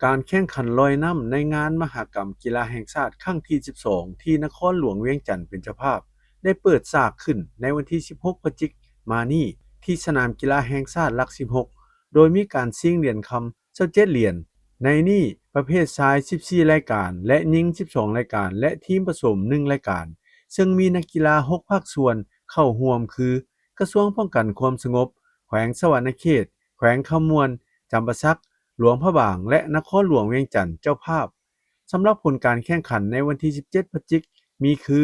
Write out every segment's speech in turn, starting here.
ການແຂ່ງຂັນລອຍນ້ຳໃນງານມະຫະກຳກິລາແຫ່ງຊາດຄັ້ງທີສິບສອງ ທີ່ນະຄອນຫຼວງວຽງຈັນເປັນເຈົ້າພາບ ໄດ້ເປີດສາກຂຶ້ນໃນວັນທີສິບຫົກ ພະຈິກມານີ້ ທີ່ສະໜາມກິລາແຫ່ງຊາດຫຼັກສິບຫົກ ໂດຍມີການຊິງຫຼຽນຄຳຊາວເຈັດຫຼຽນ, ໃນນີ້ປະເພດຊາຍສິບສີ່ລາຍການ ແລະ ຍິງສິບສອງລາຍການ ແລະ ທີມປະສົມໜຶ່ງລາຍການ, ເຊິ່ງມີນັກກິລາຫົກພາກສ່ວນເຂົ້າຮ່ວມຄື ກະຊວງປ້ອງກັນຄວາມສະຫງົບ, ແຂວງສະຫວັນນະເຂດ, ແຂວງຄຳມ່ວນ, ຈຳປາສັກ, ຫຼວງພະບາງ ແລະ ນະຄອນຫຼວງວຽງຈັນເຈົ້າພາບ. ສຳລັບຜົນການແຂ່ງຂັນໃນວັນທີສິບເຈັດ ພະຈິກ ມີຄື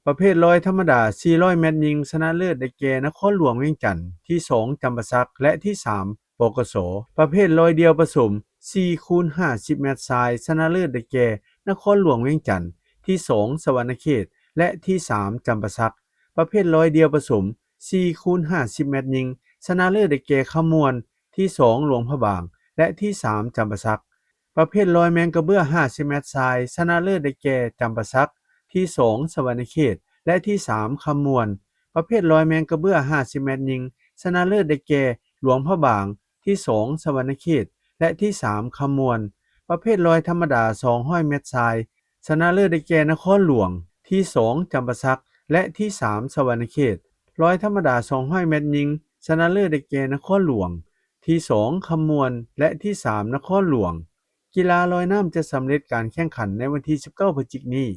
ປະເພດລອຍທຳມະດາສີ່ຮ້ອຍແມັດຍິງ ຊະນະເລີດໄດ້ແກ່ນະຄອນຫຼວງວຽງຈັນ ທີສອງ ຈຳປາສັກ ແລະ ທີສາມ ປກສ, ປະເພດລອຍດ່ຽວປະສົມສີ່ຄູນຫ້າສິບແມັດຊາຍ ຊະນະເລີດໄດ້ແກ່ນະຄອນຫຼວງວຽງຈັນ ທີສອງ ສະຫວັນນະເຂດ ແລະ ທີສາມ ຈຳປາສັກ, ປະເພດລອຍດ່ຽວປະສົມສີ່ຄູນຫ້າສິບແມັດຍິງ ຊະນະເລີດໄດ້ແກ່ຄຳມ່ວນ ທີສອງ ຫຼວງພະບາງ ແລະ ທີສາມ ຈຳປາສັກ, ປະເພດລອຍແມງກະເບື້ອຫ້າສິບແມັດຊາຍ ຊະນະເລີດໄດ້ແກ່ ຈຳປາສັກ, ທີສອງ ສະຫວັນນະເຂດ ແລະ ທີສາມ ຄຳມ່ວນ, ປະເພດລອຍແມງກະເບື້ອຫ້າສິບແມັດຍິງ ຊະນະເລີດໄດ້ແກ່ ຫຼວງພະບາງ, ທີສອງ ສະຫວັນນະເຂດ ແລະ ທີສາມ ຄຳມ່ວນ, ປະເພດລອຍທຳມະດາສອງຮ້ອຍແມັດຊາຍ ຊະນະເລີດໄດ້ແກ່ນະຄອນຫຼວງ, ທີສອງ ຈຳປາສັກ ແລະ ທີສາມ ສະຫວັນນະເຂດ, ລອຍທຳມະດາສອງຮ້ອຍແມັດຍິງ ຊະນະເລີດໄດ້ແກ່ນະຄອນຫຼວງ, ທີສອງ ຄຳມ່ວນ ແລະ ທີສາມ ນະຄອນຫຼວງ. ກິລາລອຍນ້ຳຈະສຳເລັດການແຂ່ງຂັນໃນວັນທີສິບເກົ້າ ພະຈິກນີ້.